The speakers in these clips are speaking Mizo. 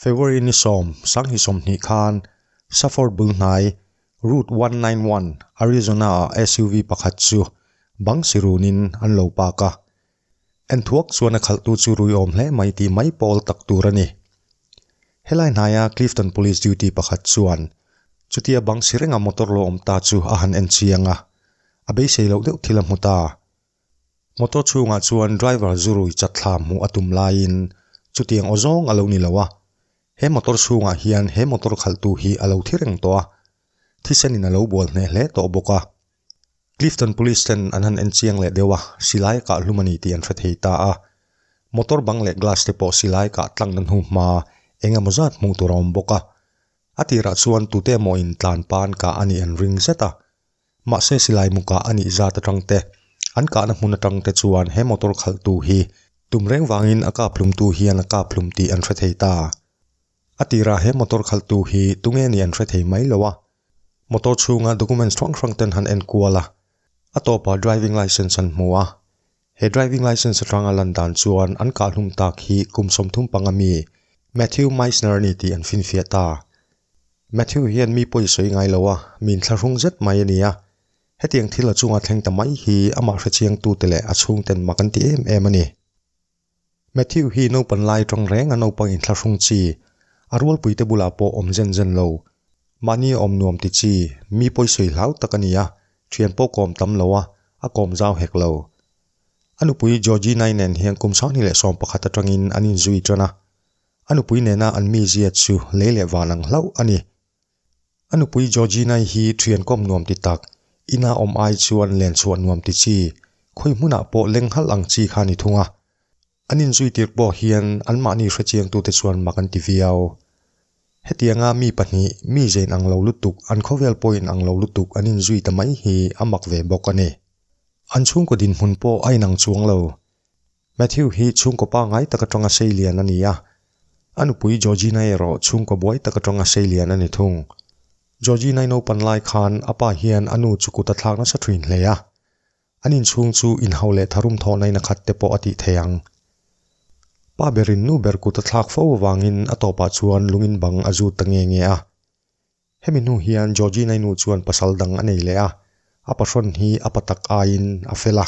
February ni sawm, sanghnih sawmhnih khan Safford bul hnai Route 191, Arizona-ah SUV pakhat chu bang si runin an lo park a. Enthuak chuan a khalhtu chu ruiawm hle mai tih mai pawl tak tur a ni. Helai hnaia Clifton Police duty pakhat chuan chutia bang si renga motor lo awm ta chu a han en chiang a, a beisei loh deuh thil a hmu ta. Motor chhungah chuan driver zu rui chat thla hmuh a tum laiin chutiang aw zawng a lo ni lo a, he motor chhungah hian he motor khalhtu hi a lo thi reng tawh a, thisenin a lo bual hneh hle tawh bawk a. Clifton Police ten an han en chiang leh deuh a, silai a kah hlum a ni tih an hre thei ta a. Motor bang leh glass te pawh silai kah tlang na hnu hma eng emaw zat hmuh tur a awm bawk a. A tirah chuan tute emaw in tlan pan kah a nih an ring zet a. Mahse silai mu kah a nih zat atang te, an kahna hmun atang te chuan he motor khalhtu hi tum reng vangin a kap hlumtu hian a kap hlum tih an hre thei ta. A tirah he motor khalhtu hi tunge nih an hre thei mai lo a. Motor chhunga documents hrang hrang ten han en kual a, a tawpah driving licence an hmu a. He driving licence atanga lan dan chuan an kahhlum tak hi kum 35 mi Matthew Meissner a ni tih an finfiah ta. Matthew hian mi pawi sawi ngai lo a, min thlahrung zet mai a ni a. Hetiang thil a chunga thleng ta mai hi amah hrechiangtute leh a chhungten mak an ti em em a ni. Matthew hi naupan lai atang reng a naupang inthlahrung chi, a rualpuite bulah pawh awm zen zen lo. Mahni a awm nuam ti chi, mi pawi sawi hlau tak a ni a, thian pawh kawm tam lo a, a kawm zau hek lo. A nupui Georgina-i nen hian kum 2011 atangin an inzui tan a, a nupui nena an mizia chu lei leh van ang hlauh a ni. A nupui Georgina-i hi thian kawm nuam ti tak, ina awm ai chuan len chhuah nuam ti chi, khawi hmunah pawh leng halh ang chi kha a ni thung a. An inzui tir pawh hian anmahni hrechiangtute chuan mak an ti viau. Hetianga mi pahnih, mi zein ang lo lutuk, an khawvel pawhin ang lo lutuk an inzui ta mai hi a mak ve bawk a ni. An chhungkaw dinhmun pawh a inang chuang lo. Matthew hi chhungkaw pangngai tak atanga seilian a ni a, a nupui Georgina erawh chhungkaw buai tak atanga seilian a ni thung. Georgina-i naupan lai khan a pa hian a nu chu kut a thlak nasa thin hle a, an inchhung chu inhau leh tharum thawhna in a khat te pawh a tih thei ang. Pa berin nu ber kut a thlak fo avangin a tawpah chuan lungin bang a zut ta nge nge a. Hemi hnu hian Georgina-i nu chuan pasal dang a nei leh a, a pahrawn hi a pa tak aiin a fel a,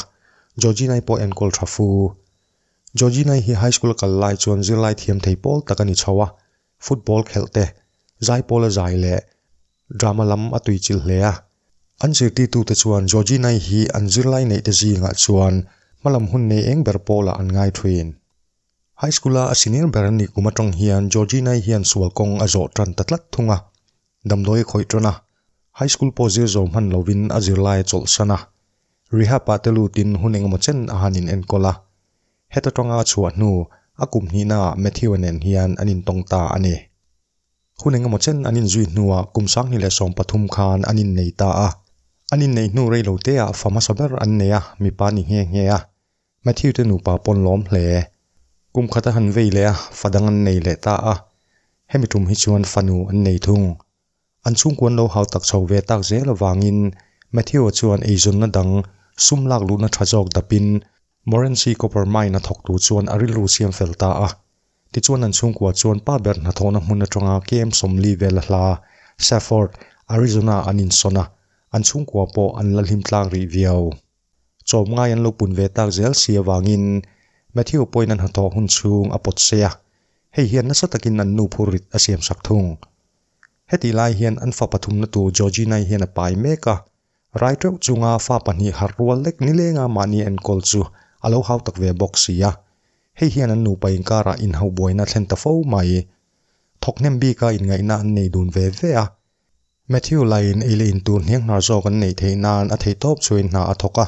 Georgina-i pawh enkawl tha fu. Georgina-i hi high school a kal lai chuan zirlai thiam thei pawl tak a ni chho a, football khelh te, zaipawl a zai leh drama lam a tuichilh hle a. An zirtirtute chuan Georgina-i hi an zirlai neihte zingah chuan hmalam hun nei eng ber pawlah an ngai thin. High School-a a senior ber a nih kum atang hian Georgina-i hian sual kawng a zawh tan ta tlat thung a, damdawi a khawih tan a, High School pawh zir zo hman lovin a zirlai a chawlhsan a, rehab-ah te lutin hun engemaw chen a han inenkawl a. Heta tanga a chhuah hnu, a kum hnihnaah Matthew-a nen hian an intawng ta a ni. Hun engemaw chen an inzui hnuah kum 2013 khan an innei ta a. An inneih hnu rei lo teah fa hmasa ber an nei a, mipa ni nghe nghe a. Matthew te nupa pawn lawm hle. Kum khat a han vei leh a, fa dang an nei leh ta a. Hemi tum hi chuan fanu an nei thung. An chhungkuan lo hau tak chho ve tak zel avangin Matthew-a chuan eizawnna dang sum lak luhna tha zawk dapin Morency Copper Mine a thawktu chuan a rilru siam fel ta a. Tichuan an chhungkua chuan pa ber hnathawhna hmun atanga KM 40 vel a hla Safford, Arizona an insawn a, an chhungkua pawh an la hlim tlang rih viau. Chawm ngai an lo pun ve tak zel si avangin Matthew pawhin an hnathawh hun chhung a pawt sei a, hei hian nasa takin an nu phur rit a siam sak thung. Hetih lai hian an fa pathumna tur Georgina-i hian a pai mek a, rai teuh chunga fa pahnih harh rual lek nilenga mahni enkawl chu a lo hau tak ve bawk si a, hei hian an nupa inkarah inhauh buaina thlen ta fo mai. Thawk hnem bika inngaihna an nei dun ve ve a, Matthew laiin ei leh in tur hniang hnar zawk an neih theih nan a theih tawp chuin hna a thawk a.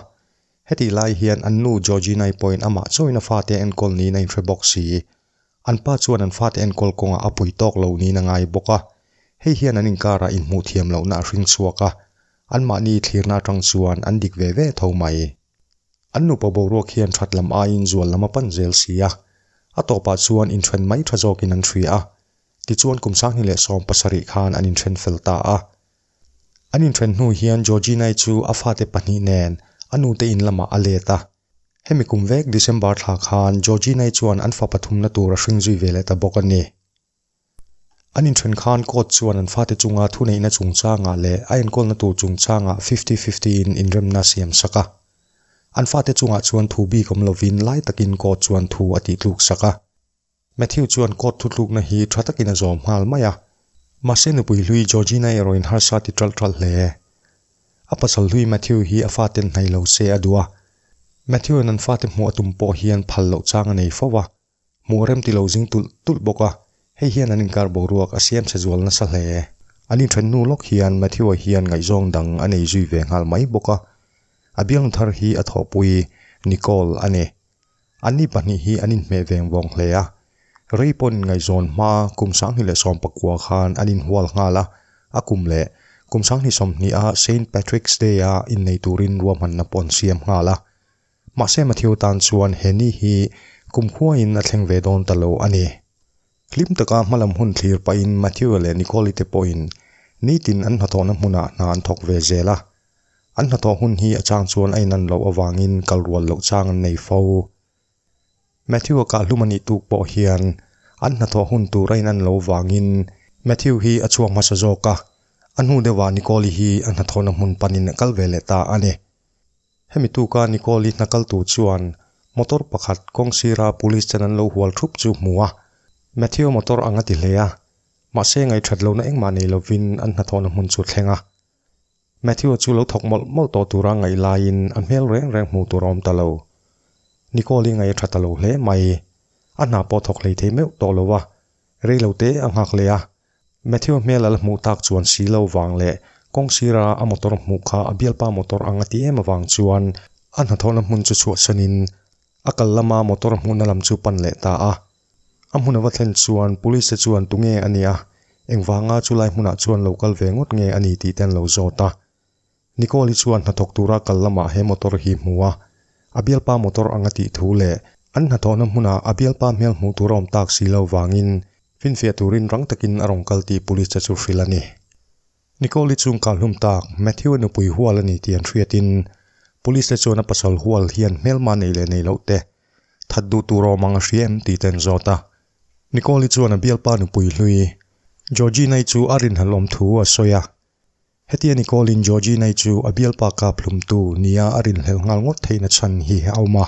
Hetih lai hian an nu Georgina-i pawhin amah chauhin a fate enkawl niin a inhre bawk si. An pa chuan an fate enkawl kawngah a pui tawk lo niin a ngai bawk a. Hei hian an inkarah inhmuh thiam lohna a hring chhuak a, anmahni thlirna atang chuan an dik ve ve tho mai. An nupa boruak hian that lam aiin zual lam a pan zel si a. A tawpah chuan inthen mai tha zawkin an hria a. Tichuan kum 2017 khan an inthen fel ta a. An inthen hnu hian Georgina-i chu a fate pahnih nen a nute in lamah a let a. Hemi kum vek December thla khan Georgina-i chuan an fa pathumna tur a hring zui ve leh ta bawk a ni. An inthen khan court chuan an fate chunga thuneihna chungchangah leh a enkawlna tur chungchangah fifty fifty in inremna siam sak a. An fate chungah chuan thu bik awm lovin lai takin court chuan thu a tihtluk sak a. Matthew chuan court thutlukna hi tha takin a zawm nghal mai a. Mahse nupui hlui Georgina erawhin harsa ti ṭalh ṭalh hle. A pasal hlui Matthew hi a faten hnaih lo se a duh a. Matthew-a'n an fate hmuh a tum pawh hian phal loh chang a nei fo a. Hmuh a rem ti lo zing tulh tulh bawk a, hei hian an inkar boruak a siam chhe zual nasa hle. An inthen hnu lawk hian Matthew-a hian ngaihzawng dang a nei zui ve nghal mai bawk a. A biang thar hi a thawhpui Nicole a ni. Anni pahnih hi an inhmeh veng vawng hle a. Rei pawhin ngaihzawn hma kum 2019 khan an inhual nghal a, a kum leh kum 2020 a Saint Patrick's Day a innei turin ruahmanna pawh an siam nghal a. Mahse Matthew tan chuan he ni hi kum khuain a thleng ve dawn ta lo a ni. Hlim taka hmalam hun thlir pahin Matthew-a leh Nicole-i te pawhin nitin an hnathawhna hmunah hna an thawk ve zel a. An hnathawh hun hi a chang chuan a inan loh avangin kal rual loh chang an nei fo. Matthew-a kahhlum a nih tuk pawh hian an hnathawh hun tur a inan loh vangin Matthew hi a chhuak hmasa zawk a, a hnu deuhah Nicole-i hi a hnathawhna hmun panin a kal ve leh ta a ni. Hemi tuka Nicole-i hna kaltu chuan motor pakhat kawng sira police ten an lo hual thup chu hmu a, Matthew motor ang a ti hle a, mahse ngaihthat lohna engmah nei lovin an hnathawhna hmun chu thleng a. Matthew chu lo thawk mawlh mawlh tawh tura ngaih laiin a hmel reng reng hmuh tur a awm ta lo. Nicole-i ngaih a tha ta lo hle mai. A hna pawh thawk hlei thei meuh tawh lo a, rei lo te a nghak leh a. Matthew hmel a la hmuh tak chuan si lo vang leh kawng sira a motor hmuh kha a bialpa motor ang a ti em avang chuan a hnathawhna hmun chu chhuahsanin a kal lama motor hmuhna lam chu pan leh ta a. A hmun a va thlen chuan police te chuan tunge a nia, engvanga chulai hmunah chuan lo kal ve ngawt nge a ni tih te an lo zawt a. Nicole-i chuan hnathawk tura kal lamah he motor hi hmu a, a bialpa motor ang a tih thu leh an hnathawhna hmunah a bialpa hmel hmuh tur a awm tak si lo vangin finfiah turin rang takin a rawn kal tih police te chu hrilh a ni. Nicole-i chung kalhlum tak Matthew-a nupui hual a ni tih an hriatin police te chuan a pasal hual hian hmelma nei leh nei loh te that duh tur awm ang a hria em tih te an zawt a. Nicole-i chuan a bialpa nupui hlui Georgina-i chu a rinhlelhawm thu a sawi a. Hetia Nicole-in Georgina-i chu a bialpa kap hlumtu nia a rinhlelh nghal ngawt theihna chhan hi a awm a.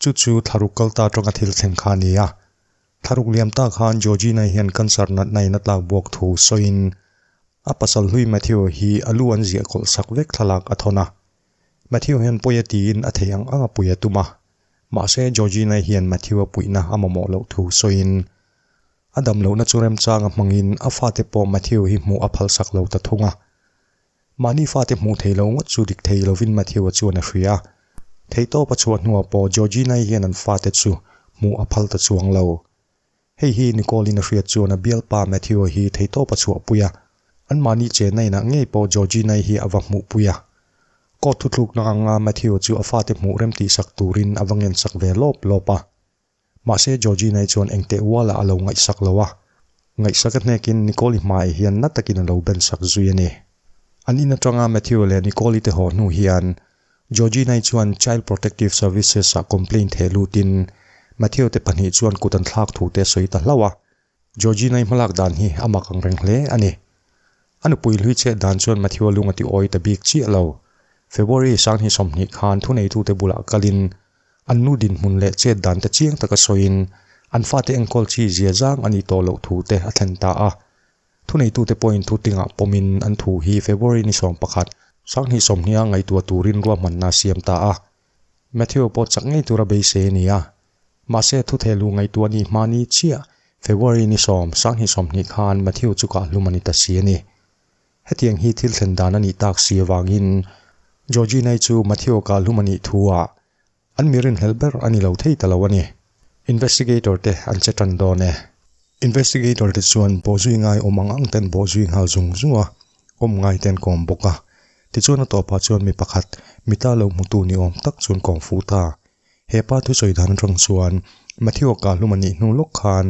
Chu chu thlaruk kal ta atanga thil thleng kha a ni a. Thlaruk liam ta khan Georgina-i hian cancer natna in a tlak buak thu sawiin a pasal hlui Matthew hi a lu an ziah kawlh sak vek thlalak a thawn a. Matthew hian pawi a tiin a thei ang ang a pui a tum a. Mahse Georgina-i hian Matthew-a puihna a mamawh loh thu sawiin A dam lohna chu remchanga hmangin a fate pawh Matthew hi hmuh a phalsak lo ta thung a. Mahni fate hmuh thei lo ngawt chu dik thei lovin Matthew-a chuan a hria. Theihtawp a chhuah hnuah pawh Georgina-i hian an fate chu hmuh a phal ta chuang lo. Hei hi Nicole-in a hriat chuan a bialpa Matthew-a hi theihtawp a chhuahpui a. Anmahni chenna inah ngei pawh Georgina-i hi a va hmuhpui a. Court thuthlukna anga Matthew-a chu a fate hmuh rem tihsak turin a va ngensak ve lawp lawp a. Mahse Georgina-i chuan engteh ualah a lo ngaihsak lo a, ngaihsak a hnekin Nicole-i hmaiah hian na takin a lo ben sak zui a ni. An in atanga Matthew leh Nicole-i te haw hnu hian Georgina-i chuan Child Protective Services-ah complaint theh lutin Matthew te pahnih chuan kut an thlak thu te a sawi ta hlauh a. Georgina-i hmalak dan hi a mak ang reng hle a ni. A nupui hlui chhet dan chuan Matthew-a lung a ti awi ta bik chiah lo. February 2020 khan thuneitute bulah kalin an nu dinhmun leh chet dan te chiang taka sawiin an fate enkawl chi zia zang a nih tawh loh thu te a thlen ta a. Thuneitute pawhin thutlingah pawmin an thu hi February ni 11, 2020 a ngaihtuah turin ruahmanna a siam ta a. Matthew pawh chak ngei tura beisei a ni a. Mahse, thuthehluh ngaihtuah ni hma ni chiah February ni 10, 2020 khan Matthew chu kahhlum a ni ta si a ni. Hetiang hi thil thlen dan a nih tak si avangin Georgina-i chu Matthew kahhlum a nih thu-ah an mi rinhlelh ber a ni lo thei ta lo a ni. Investigator te an che tan dawn e. Investigator te chuan bawhzui ngai awm ang ang ten bawhzui nghal zung zung a, awm ngai te an kawm bawk a. Tichuan a tawpah chuan mi pakhat mita lo hmutu ni awm tak chuan kawm fuh ta. He pa thusawi dan atang chuan Matthew-a kahhlum a nih hnu lawk khan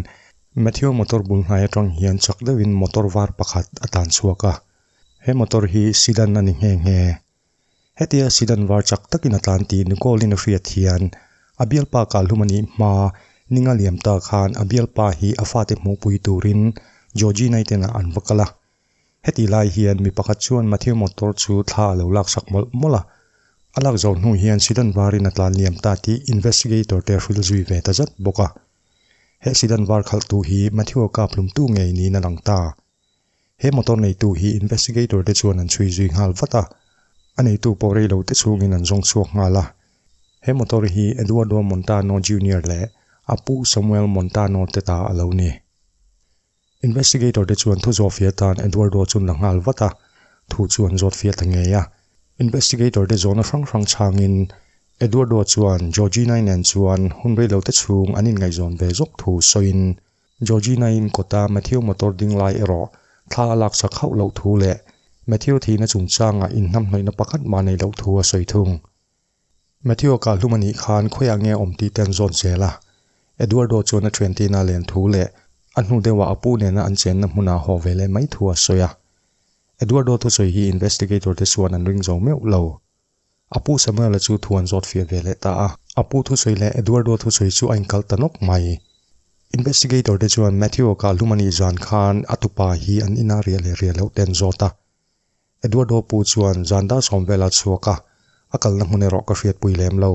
Matthew-a motor bul hnai atang hian chak deuhin motor var pakhat a tlan chhuak a. He motor hi sedan a ni nghe nghe. Hetia sedan var chak takin a tlan tih Nicole-in a hriat hian a bialpa kahhlum a nih hma ninga liam ta khan a bialpa hi a fate hmuhpui turin Georgina-i te inah an va kal a. Hetih lai hian mi pakhat chuan Matthew motor chu thla a lo laksak mawlh mawlh a. A lak zawh hnu hian sedan varin a tlan liam ta tih investigator te a hrilh zui ve ta zat bawk a. He sedan var khalhtu hi Matthew-a kap hlumtu ngei niin a lang ta. He motor neitu hi investigator te chuan an chhui zui nghal vat a, a neitu pawh rei lo te chhungin an zawng chhuak nghal a. He motor hi Eduardo Montano Junior leh a pu Samuel Montano te ta a lo ni. Investigator te chuan thu zawh fiah tan Eduardo chu an la nghal vat a, thu chu an zawt fiah ta ngei a. Investigator te zawhna hrang hrang chhangin Eduardo chuan Georgina-i nen chuan hun rei lo te chhung an inngaihzawn ve zawk thu sawiin Georgina-in kawta Matthew motor ding lai erawh thla a laksak hauh loh thu leh Matthew thihna chungchangah inhnamhnawihna pakhat mah neih loh thu a sawi thung. Matthew-a kahhlum a nih khan khawiah nge awm tih te an zawt zel a. Eduardo chuan a thiantina len thu leh a hnu deuhah a pu nena an chenna hmunah haw ve leh mai thu a sawi a. Eduardo thusawi hi investigator te chuan an ring zo meuh lo. A pu Samuel-a chu thu an zawt fiah ve leh ta a. A pu thusawi leh Eduardo thusawi chu a inkalh ta nawk mai. Investigator te chuan Matthew-a kah hlum a nih zan khan a tupa hi an ina riah leh riah loh te an zawt a. Eduardo pu chuan zan dar sawm vela chhuak a, a kalna hmun erawh ka hriatpui lem lo.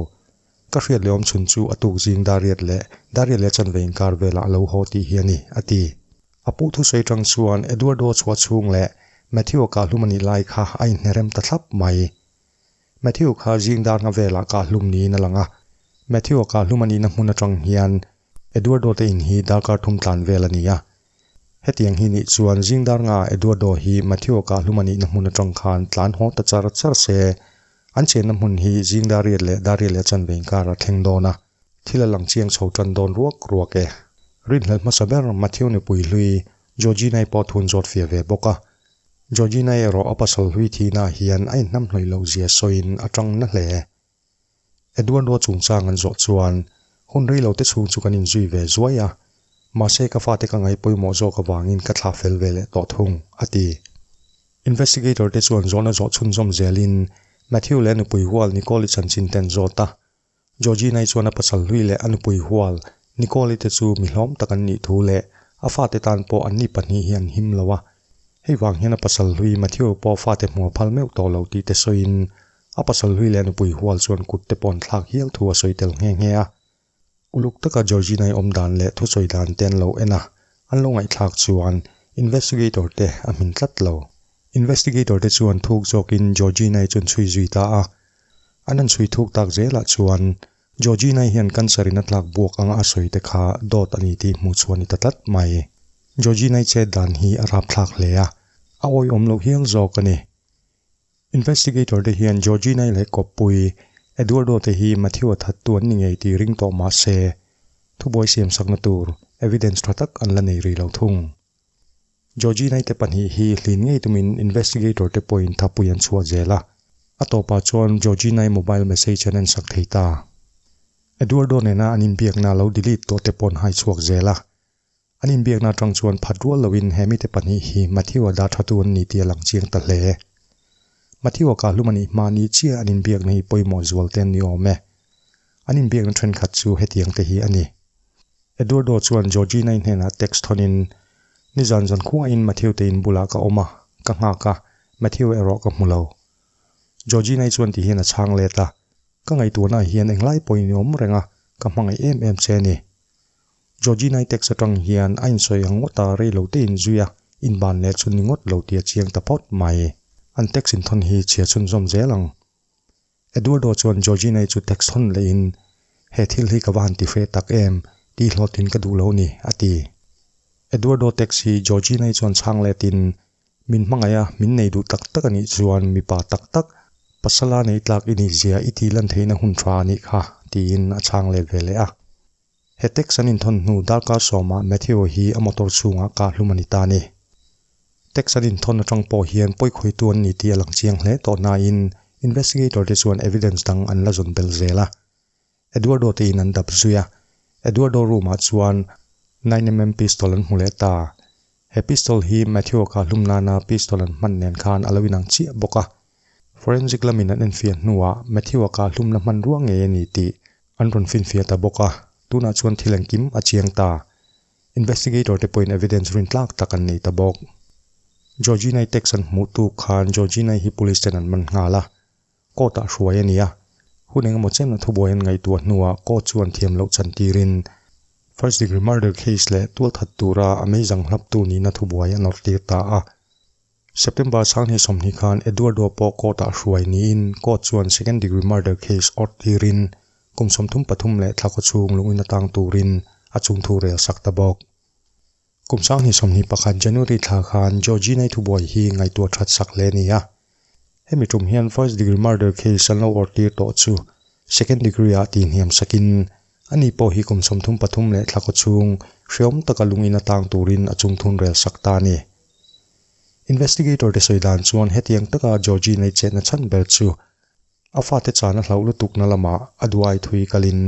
Ka hriat leh awm chhun chu a tuk zing dar riat leh dar riat leh chanve inkar velah a lo haw tih hi a ni, a ti. A pu thusawi tang chuan Eduardo chhuah chhung leh Matthew-a kah hlum a nih lai kha a inhnerem ta thlap mai. Matthew kha zing dar nga velah kah hlum niin a lang a, Matthew-a kah hlum a nihna hmun atang hian Eduardo te in hi darkar thum tlan vel a ni a. Hetiang hi nih chuan zing dar nga Eduardo hi Matthew-a kah hlum a nihna hmun atang khan tlan haw ta char char se, an chenna hmun hi zing dar riat leh dar riat leh chanve inkar a thleng dawn a, thil a lang chiang chho tan dawn ruak ruak e. Rinhlelh hmasa ber Matthew nupui hlui Georgina-i pawh thun zawt fiah ve bawk a, Georgina erawh a pasal hlui thihnaah hian a inhnamhnawih loh zia sawiin a tang na hle. Eduardo chungchang an zawh chuan, Hun rei lo te chhung chu kan inzui ve zuai a, mahse ka fate ka ngaih pawimawh zawk avangin ka thlah fel ve leh tawh thung, a ti. Investigator te chuan zawhna zawh chhunzawm zelin Matthew leh a nupui hual Nicole-i chanchin te an zawt a. Georgina-i chuan a pasal hlui leh a nupui hual Nicole-i te chu mi hlawm tak an nih thu leh a fate tan pawh an ni pahnih hi an him lo a. Hei vang hian a pasal hlui Matthew pawh fate hmu a phal meuh tawh lo tih te sawiin a pasal hlui leh a nupui hual chuan kut te pawh an thlak hial thu a sawi tel nghe nghe a. Uluk taka Georgina-i awm dan leh thusawi dan te an lo en a, an lo ngaihthlak chuan investigator te a hmin tlat lo. Investigator te chuan thuk zawkin Georgina-i chu an chhui zui ta a. An han chhui thuk tak zelah chuan Georgina-i hian cancer in a tlak buak anga a sawi te kha dawt a ni tih hmuh chhuah a ni ta tlat mai. Georgina-i chet dan hi a rapthlak hle a, a awihawm loh hial zawk a ni. Investigator te hian Georgina-i leh kawppui Eduardo te hi Matthew-a thattu an ni ngei tih ring tawh mah se, thubuai siamsakna tur evidence tha tak an la nei rih lo thung. Georgina-i te pahnih hi hlin ngei tumin investigator te pawhin thapui an chhuah zel a, a tawpah chuan Georgina-i mobile message an ensak thei ta. Eduardo nena an inbiakna lo delete tawh te pawh an hai chhuak zel a. An inbiakna atang chuan phat rual loin he mite pahnih hi Matthew-a dah thatu an ni tih a lang chiang ta hle. Matthew-a kahhlum a nih hma ni chiah an inbiakna hi pawimawh zual te an ni awm e. An inbiakna thenkhat chu hetiang te hi a ni. Eduardo chuan Georgina-i hnenah text thawnin, Nizan zan khuain Matthew te in bulah ka awm a, ka nghak a, Matthew erawh ka hmu lo. Georgina-i chuan ti hian a chhang let a, Ka ngaihtuahnaah hian englai pawhin i awm reng a, ka hmangaih em em che a ni. Georgina-i text atang hian a insawi ang ngawt a, rei lo te inzui a, inban leh chu ni ngawt lo tih a chiang ta phawt mai. An text inthawn hi chhia chhunzawm zel ang. Eduardo chuan Georgina-i chu text hawn lehin, He thil hi ka va han ti hre tak em, tih hlawhtlin ka duh lo ni, a ti. Eduardo text hi Georgina-i chuan chhang letin, Min hmangaih a, min nei duh tak tak a nih chuan mipa tak tak, pasala nei tlak i nih zia i tih lan theihna hun tha a nih kha, tiin a chhang let ve leh a. He text an inthawn hnu darkar sawmah Matthew hi a motor chhungah kah hlum a ni ta a ni. Text an inthawn atang pawh hian pawikhawihtu an ni tih a lang chiang hle tawh nain investigator te chuan evidence dang an la zawn belh zel a. Eduardo te in an dap zui a, Eduardo room ah chuan 9mm pistol an hmu leh ta. He pistol hi Matthew-a kah hlum nana pistol an hman nen khan a lo inang chiah bawk a. Forensic lamin an enfiah hnuah Matthew-a kah hlumna hmanrua ngei a ni tih an rawn finfiah ta bawk a, tunah chuan thil engkim a chiang ta. Investigator te pawhin evidence rintlak tak an nei ta bawk. Georgina-i text an hmuh tuk khan Georgina-i hi police ten an man nghal a, court ah hruai a ni a. Hun engemaw chen a thubuai an ngaihtuah hnuah court chuan thiam loh chan tirin first degree murder case leh tualthat tura a meizang hlaptu nihna thubuai a nawrh tir ta a. September 2020 khan Eduardo pawh court ah hruai niin court chuan second degree murder case awrh tirin kum 33 leh thla khaw chhung lungin atang turin a chungthu rel sak ta bawk. Kum 2021 January thla khan Georgina-i thubuai hi ngaihtuah that sak hle a ni a. Hemi tum hian first degree murder case an lo awrh tir tawh chu second degree ah tihniam sakin ani pawh hi kum 33 leh thla khaw chhung hreawm taka lungin atang turin a chungthun rel sak ta a ni. Investigator te sawi dan chuan hetiang taka Georgina-i chetna chhan ber chu a fate chan a hlauh lutuk na lamah a duai thui kalin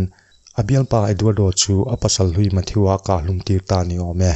a bialpa Eduardo chu a pasal hlui Matthew-a kah hlum tir ta ni awm e.